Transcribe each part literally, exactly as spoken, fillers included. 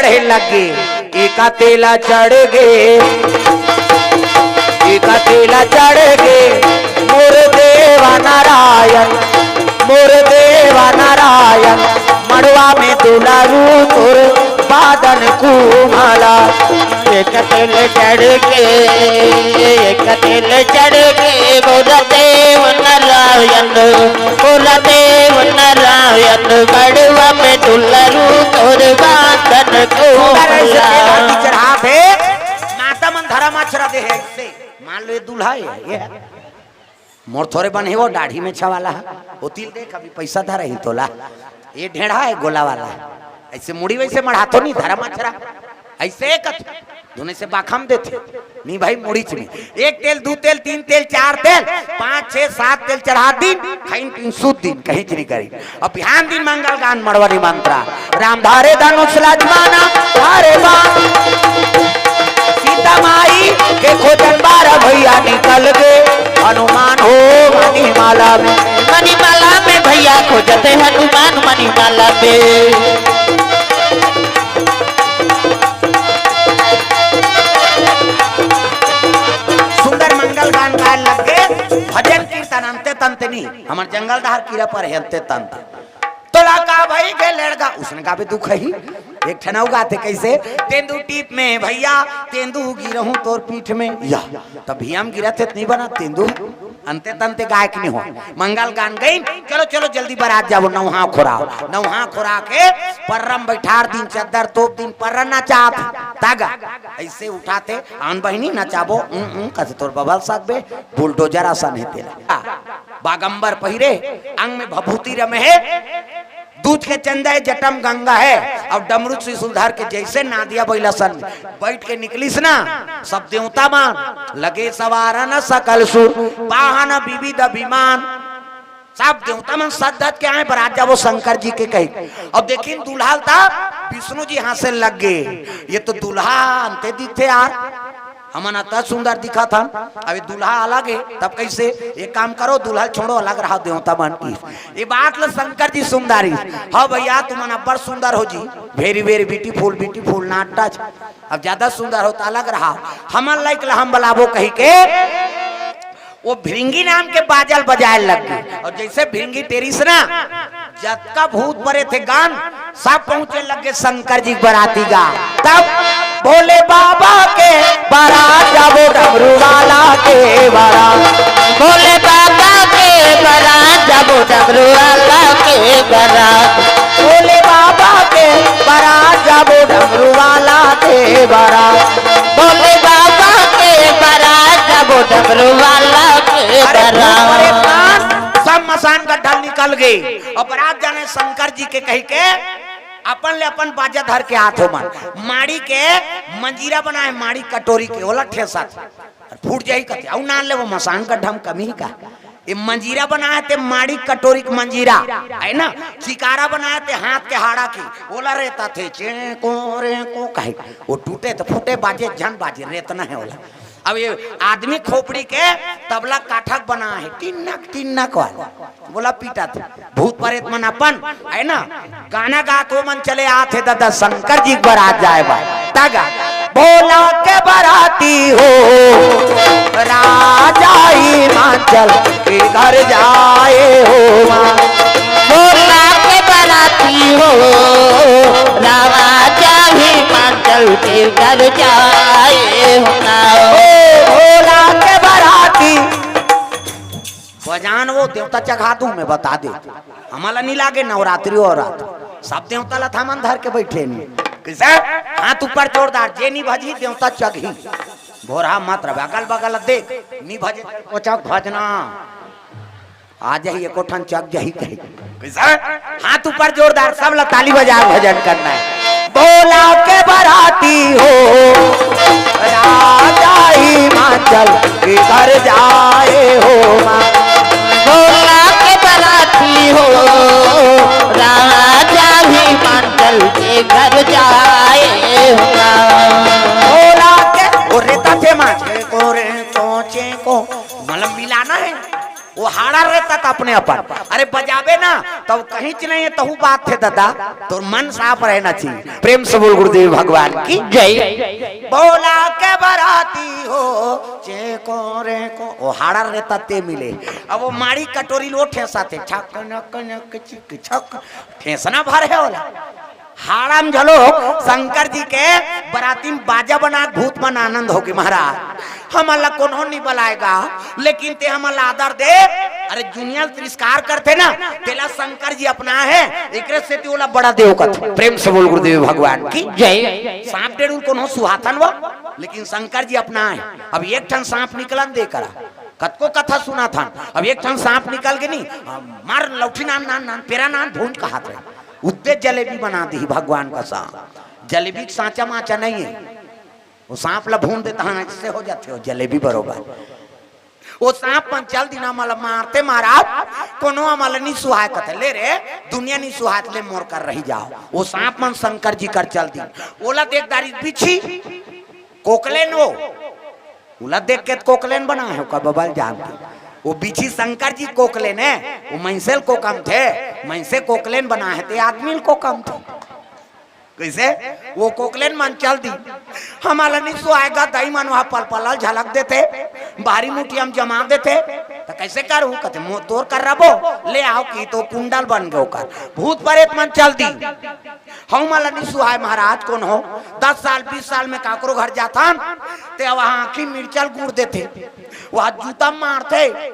हे लगे, एका तेला चढ़ गे, एका तेला चढ़ गे, मोर देवा नारायण, मोर देवा नारायण, मड़वा में दुलारू तोर बादन कुमाला। एक तेल चढ़ के, एक तेल चढ़ के, मोर देव नारायण, मोर देव नारायण, मड़वा में दुलारू तोर बादन सुंदर ऐसे कुमाला। तेल आरती चढ़ा दे, माता मन धरा माछरा दे हे ऐसे। मान लो ये दूल्हा है, ये है। मोर थोरे बन हे वो दाढ़ी में छवाला है। वो तिल देख, अभी पैसा धरा ही तोला। ये ढेढ़ा है गोला वाला। ऐसे मुड़ी वैसे मढ़ा तो नहीं, धरा माछरा। ऐसे कत दुने से बाखम देथे। नहीं भाई, मुड़ीच में एक तेल, दू तेल, तीन तेल, चार तेल, पाँच, छह, सात तेल चढ़ा दिन, खाइन पीन सूत दिन, कहीं नहीं करी। अब बिहान दिन मंगल गान मड़वनी मंत्रा। राम धारे धनुष लक्ष्मणा धारे बाण। सीता माई के खोजन बार भैया निकल गे। हनुमान हो मणिमाला में। मणिमाला में भैया खोजत हे हनुमान मणिमाला में। सुंदर मंगल गान गाए लग गे। भजन कीर्तन अंते तंते नहीं, हमर जंगल डहर कीरा पर हे अंते तंते। तोला का भई गे लड़का, उसने का भी दुख ही। एक ठन अउ गाथे कैसे, तेंदू टीप में भैया, तेंदू गिरहूं तोर पीठ में। या, तब भी हम गिरत हे त नहीं बना तेंदू। अंते तंते गायक नहीं हो। मंगल गान गई, चलो चलो जल्दी बरात जाबो, नौहा खोरा, नौहा खोरा के पर्रम बैठार दिन, चद्दर तोप दिन, पर्रा नचात। तागा ऐसे उठाथे, आन बहिनी नचाबो, उं, उं, कथे तोर बबल सकबे, बुलडोजर असन हे तेला। बागंबर पहिरे, अंग में भभूति रमे हे, दूध के चंदा हे, जटम गंगा हे, अउ डमरू त्रिशूलधर के जैसे नादिया बइला सन बैठ के निकलिस ना, सब देवता मन लगे सवारन सकल सुर, वाहन विविध विमान, सब देवता मन सज धज के आए, बरात जाबो शंकर जी के कही। अब देखिन दूल्हा ल त विष्णु जी हाँसे लग गे, ये तो दूल्हा अंते दिखथे यार, हमन अतका सुंदर दिखत हन, अभी दूल्हा अलग हे, तब कैसे? एक काम करो, दूल्हा छोड़ो, अलग रहो, देवता मन की। ये बात ल शंकर जी सुंदरिस, हाँ भैया, तुमन अब्बड़ सुंदर हो जी, very very beautiful, beautiful, not touch। अब ज्यादा सुंदर हो त अलग रहा, हमन लाइक ला हम बलाबो कही के वो भिरिंगी नाम के बाजल बजाए लग गे। अउ जैसे भिरिंगी टेरिस ना, जतका भूत परेत हे गान, सब पहुंचे लग गे शंकर जी के बराती गा। तब भोले बाबा के बरात जाबो डमरू वाला के बरात। भोले बाबा के बरात जाबो डमरू वाला के बरात। भोले बाबा के बरात जाबो डमरू वाला के बरात। भोले बाबा के बरात जाबो डमरू वाला के अरे भूत परेत बरात। नाम सब मसान गड्ढा निकल गे। अउ बरात जाने शंकर जी के कही के अपन ले अपन बाजा धर के आत हो मन। माड़ी के मंजीरा बनाए, माड़ी कटोरी के, ओला ठेसा फूट जाही कथे। अउ नान ले वो मसान गड्ढा म कमी का? ये मंजीरा बनाए ते माड़ी कटोरी के मंजीरा, है ना? चिकारा बनाए ते हाथ के हाड़ा की, ओला रेताथे, चेंको रेंको कहे। वो टूटे त फूटे, बाजे झन बाजे, रेतना हे ओला। अब ये आदमी खोपड़ी के तबला काठक बनाए हे, टिन्नक टिन्नक वाला। बोला पीटा थे। भूत परेत मन अपन, है ना, गाना गा के मन चले आथे दादा शंकर जी के बरात जाए बर। तागा भोला के बराती हो, राजा हिमाचल के घर जाए हो माँ। भोला के बराती हो, राजा हिमाचल के घर जाए हो ना। ओ भोला के बराती बजान वो देवता चघा दूं मैं, बता दे। हमला नहीं लागे नवरात्रि और रात, सब देवता ला थामन धर के बैठे नहीं। कैसे? हाथ ऊपर जोरदार, जे नहीं भजी देवता चघी। भोरा मत रहे, अगल बगल देख, नहीं भजे, वो चक भजना। आ जाही, एको ठन चक जाही कही। कैसे? हाथ ऊपर जोरदार, सब ला ताली बजा भजन करना है। भोला के बराती हो, राजा हिमाचल के घर जाए हो माँ। भोला के बराती हो, राजा हिमाचल के घर जाए हो माँ। भोला के, ओ रे तथे माँ, चेंको रेंको चेंको, मतलब मिलाना है। वो हाड़ा रहता त अपने अपन। अरे बजाबे ना, तब कहीं च नहीं हे, तहू बात हे दादा। तोर मन साफ रहना चाहिए। प्रेम से बोल गुरुदेव भगवान की जय। बोला के बराती हो, चे को रे को, वो हाड़ा रहता ते मिले। अब वो माड़ी कटोरी लो ठेसा थे, छक नक नक चिक छक, ठेसना भर हे ओला। हाड़ा म झलो शंकर जी के बराती म बाजा बना के भूत मन आनंद होगे महाराज। हमन ला कोनो नहीं बलाएगा, लेकिन ते हमन ला आदर दे। अरे जुनिया ल तिरस्कार करथे ना, तेला शंकर जी अपना हे, एकरे सेती ओला बड़ा देव कथे। प्रेम से बोल गुरुदेव भगवान की जय। सांप डेड़ू ल कोनो सुहाथन वो, लेकिन शंकर जी अपना हे। अब एक ठन सांप निकलन दे करा, कतको कथा सुनाथन, अब एक ठन सांप निकल गे नहीं, मार लौठी नान नान नान, पेरा नान भूंज कहात रहे। उत्ते जलेबी बना दी भगवान का सांप। जलेबी के सांचा माचा नहीं हे। वो सांप ला भून देता है, इससे हो जाते हो जलेबी बरोबर। वो सांप मन चल दिना, हमला मारते महाराज, कोनो हमला नहीं सुहाय कथे, ले रे, दुनिया नहीं सुहात, ले मोर कर रही जाओ। वो सांप मन शंकर जी कर चल दी। ओला देख दारी बिच्छी, कोकलेन वो, ओला देख के कोकलेन बना हे, ओकर बबल जानते। वो बिच्छी शंकर जी कोकलेन हे, वो मइनसे ल कोकम थे, मइनसे कोकलेन बना हे, ते आदमी ल कोकम थे। कइसे? वो कोकलेन मन चल दी। हमला नहीं सुहाय गा, दई मन वहाँ पलपला ल झलक देथे, बारी मुठिया म जमा देथे। त कइसे करहूँ? कथे, "मो-, तोर कर रबो, ले आओ," कि तो कुंडल बन गे ओकर। भूत परेत मन चल दी। हमला नहीं सुहाय महाराज, कोनो दस साल, बीस साल में काकरो घर जाथन, ते वहाँ आँखी मिर्चा ल गूँद देथे, वहाँ जूता मारथे।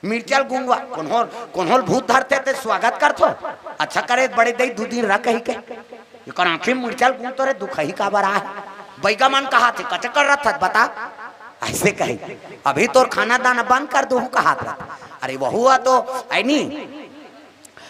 मिर्चा ल गुंगवा, कोनो ल, कोनो ल भूत धरथे ते स्वागत करथो। अच्छा करे बड़े दई दू दिन रह कही के। एकर आँखी म मिर्चा ल गुंग तोरे दुखही काबर आहे? बैगा मन कहाथे, "कचकर रथत बता।" अइसे कही, "अभी तोर खाना दाना बंद कर दूहूँ," कहात रथ। अरे वहू ह तो, ऐ नी,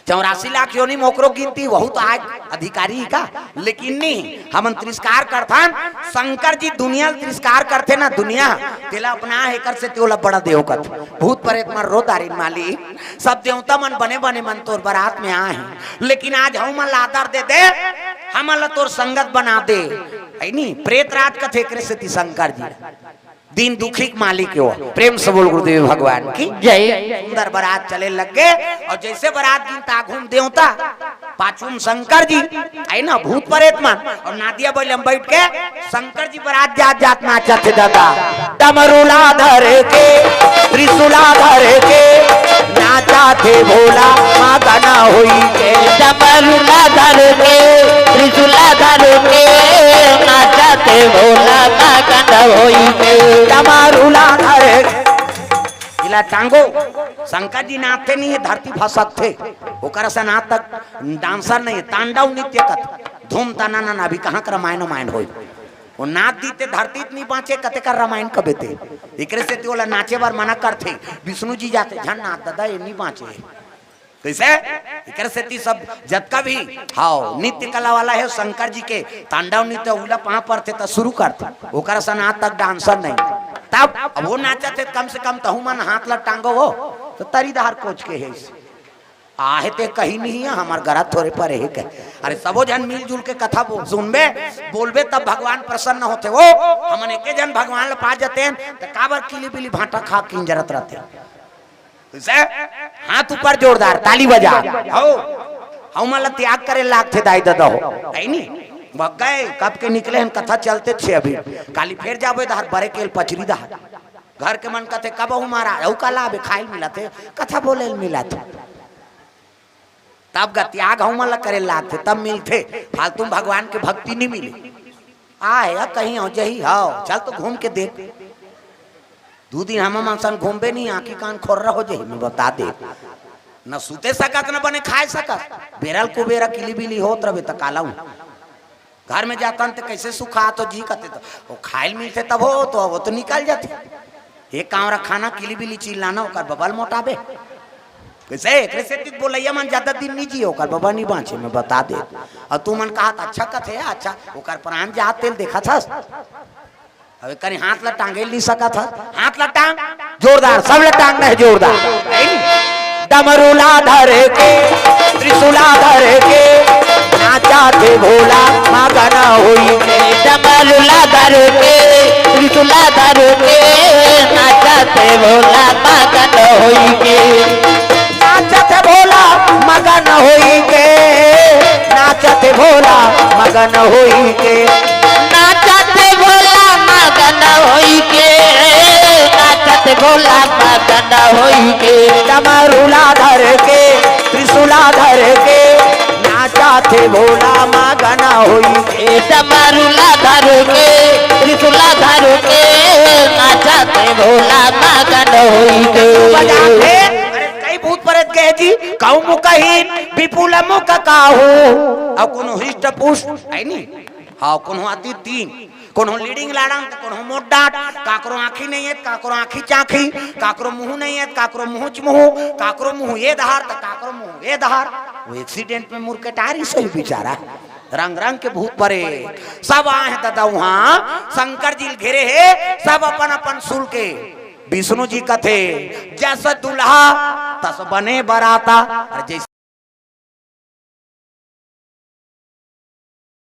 चौरासी लाख योनि म ओकरो गिनती, वहू तो आय अधिकारी ही का, लेकिन नहीं, हमन तिरस्कार करथन, शंकर जी दुनिया ल तिरस्कार करथे ना, दुनिया, तेला अपना हे, एकर सेती ओला बड़ा देव कथे। भूत परेत मन रो दारिन माली, सब देवता मन बने बने मन तोर बरात में आए हे, लेकिन आज हमन ला आदर दे दे, हमन ला तोर संगत बना दे, है नी, प्रेत राज कथे एकरे सेती शंकर जी। दीन दुखी के मालिक हे वो। प्रेम से बोल गुरुदेव भगवान की जय। सुंदर बरात चले लग गे अउ जइसे बरात गिन त आघू म देवता, पाछू म शंकर जी, है ना, भूत परेत मन अउ नादिया बइला म बइठ के शंकर जी बरात जात जात नाचत हे दादा। डमरू ला धर के, त्रिशूला धर के, नाचत हे भोला मगन होई के। डमरू ला धर के, त्रिशूला धर के, नाचत हे भोला मगन होई के। डमरू ला धर के। इला टांगो, शंकर जी नाचथे नहीं हे, धरती फसकथे। ओकर असन आज तक dancer नहीं हे, तांडव नृत्य कथे। धूम तना ना, अभी कहाँ कर रामायण वामायण होई। वो नाच दीते धरती त नहीं बाँचे, कते कर रामायण कबे ते। एकरे सेती ओला नाचे बर मना करथे। विष्णु जी जाथे, "झन नाच ददा, ये नहीं बाँचे।" कइसे? एकरे सेती सब जतका भी, हाव, नृत्य कला वाला हे, शंकर जी के तांडव नृत्य उला पाँव परथे त शुरू करथे। ओकर असन आज तक dancer नहीं। तब अब वो नाचत हे, कम से कम तहू मन हाथ ला टांगो हो, त तरी दहार कोच के हे। आहे ते कहीं नहीं हे, हमर गरा थोरे परे हे कहे। अरे सबो झन मिलजुल के कथा बो-, सुनबे, बोलबे तब भगवान प्रसन्न होथे। वो हमन एके झन भगवान ल पा जतेन, त काबर किली बिली भांटा खा किंजरत रहते? कइसे? हाथ ऊपर जोरदार, ताली बजा। हौ, हमन ल त्याग करे लागथे दाई ददा हो, है नी? भग गए, कब के निकले हन, कथा चलते छे अभी। काली फेर जाबे दहार बरे केल पचरी दहार। घर के मन कथे, "कब हूँ महाराज, अउ का लाबे, खाए ल मिलत हे, कथा बोले ल मिलत हे।" तब ग त्याग हमन ला करे लागथे, तब मिलथे। फालतू म भगवान के भक्ति नहीं मिले। आए ह कहीं हो जही, हव, चल तो घूम के देख। दू दिन हमर मन सन घूमबे नहीं, आँखी कान खोर्रा हो जही, मैं बता दे। न सुते सकत, न बने खाए सकत। बेरा ल कुबेरा किली बिली होत रबे त काला हूँ। घर में जातन ते कइसे सुखा तो जी कथे तो, वो खाए ल मिलथे तब हो, तो वो तो निकल जाथे। एक कांवरा खाना किली बिली चिल्लाना, ओकर बबा ल मोटाबे। कइसे? एकरे सेती बोलइया मन जादा दिन नहीं जिए, ओकर बबा नहीं बाँचे, मैं बता दे। अउ तू मन कहा त अच्छा कथे, अच्छा, ओकर प्राण जात तेल देखत हस। अब कहीं हाथ ला टांगे नहीं सकत हस, हाथ ला टांग, जोरदार, सब ला टांग नहीं जोरदार। डमरू ला धर के, त्रिशूला धर के, नाचत हे भोला मगन होई के। डमरू ला धर के, त्रिशूला त्रिशूला धर के नाचत भोला मगन होई के। नाचत भोला मगन होई के, नाचत भोला मगन होई के। नाचत भोला मगन होई के, नाचत भोला मगन होई के। डमरूला धर के, त्रिशूला धर के, नाचत भोला मगन होई के। ए डमरूला धर के, त्रिशूला धर के, नाचत भोला मगन होई के। बजाते, अरे कई भूत प्रेत गए जी, कऊ मुखहीन, विपुल मुख काहू। अब कोनो हृष्ट पुष्ट है नी, हाँ, कोनो आदि तीन, कोनो लीडिंग लाड़ंग, त कोनो मोट डाट, काकरो आँखी नहीं है, काकरो आँखी चाँखी, काकरो मुँह नहीं है, काकरो मुँह चमुँह, काकरो मुँह ये दहार, त काकरो मुँह ये दहार। वो एक्सीडेंट में मुर के टारी से ही बेचारा। रंग रंग के भूत परे, सब आए हैं दादा वहाँ, शंकर जी घेरे है, सब अपन अपन सुल के। विष्णु जी कथे, जस दुल्हा तस बने बराता, और जैसे